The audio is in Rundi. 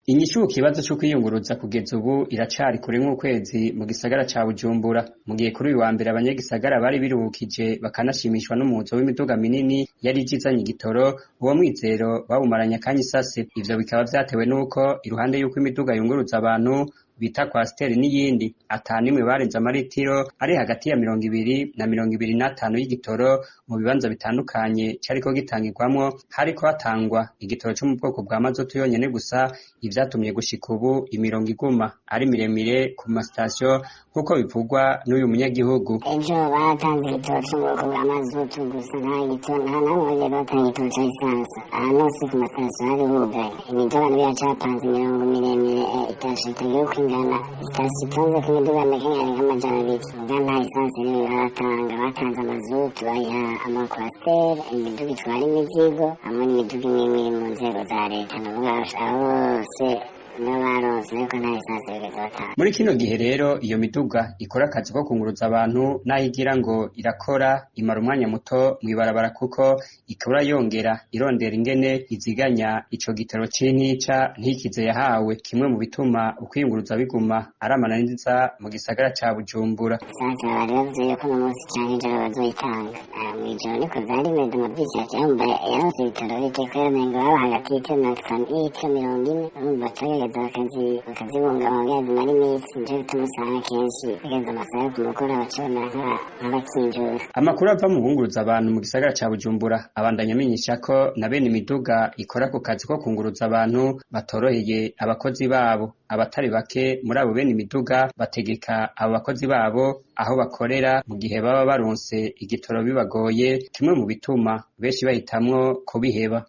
Inyishu ku kibazo co kwiyunguruza kugeza ubu iracari kure nk'ukwezi mu gisagara ca Bujumbura. Mu gihe kuri uyu wa mbere abanyagisagara bari biruhukije bakanashimishwa n'umuzo w'imiduga minini yari ije izanye igitoro, uwo mwizero bawumaranye akanya isase. Ivyo bikaba vyatewe n'uko iruhande y'uko imiduga yunguruza abantu bita kwasiteri n'iyindi ata nimwe barenze amaritiro ari hagati ya 20 na 25 y'igitoro mu bibanza bitandukanye cariko gitangirwamwo, hariko hatangwa igitoro co mu bwoko bwa mazutu yonyene gusa, ivyatumye gushika ubu imirongo iguma ari miremire ku masitasiyo nk'uko bivugwa n'uyu munyagihugu. Ejo baratanze igitoro co mu bwoko bwa mazutu gusa, nta gitoro, nta namwe bigeze batanga igitoro ca lisansi. Ahantu hose ku masitasiyo hari hugaye, imiduga niyo yacapanze imirongo miremire itashe itagira uko ingana. Sitasiyo itonze ku miduga mike ari nk'200, muga nta lisansi nimwe baratanga. Batanze amazutu bayiha amakwasiteri, imiduga itwara imizigo hamwe n'imiduga imwe imwe iri mu nzego za leta, nukuvuga abo bose nibo baronse, ariko nta lisansi bigeze batanga. Muri kino gihe rero iyo miduga ikora akazi ko kunguruza abantu naho igira ngo irakora, imara umwanya muto mw'ibarabara kuko ikora yongera irondera ingene iziganya ico gitoro c'intica ntikize yahawe, kimwe mu bituma ukwiyunguruza biguma ari amananiza mu gisagara ca Bujumbura. Sasa bari bavuze yuko uno munsi canke ejo bazoyitanga. Mw'ijoro niko vyari bimeze, amabisi yumva yaronse ibitoro bike kubera umengo baba hagati y'itiro 50 n'itiro 40, urumva bacagerageza bakazibungabunga zimara iminsi, nico gituma usanga kenshi bageze amasaha yo ku mugoroba baca bamera nk'abakinjura. Amakuru ava mu bunguruza abantu mu gisagara ca Bujumbura abandanya amenyesha ko na bene imiduga ikora ku kazi ko kunguruza abantu batoroheye abakozi babo. Abatari bake muri abo bene imiduga bategeka abo bakozi babo aho bakorera mu gihe baba baronse igitoro bibagoye, kimwe mu bituma benshi bahitamwo kubiheba.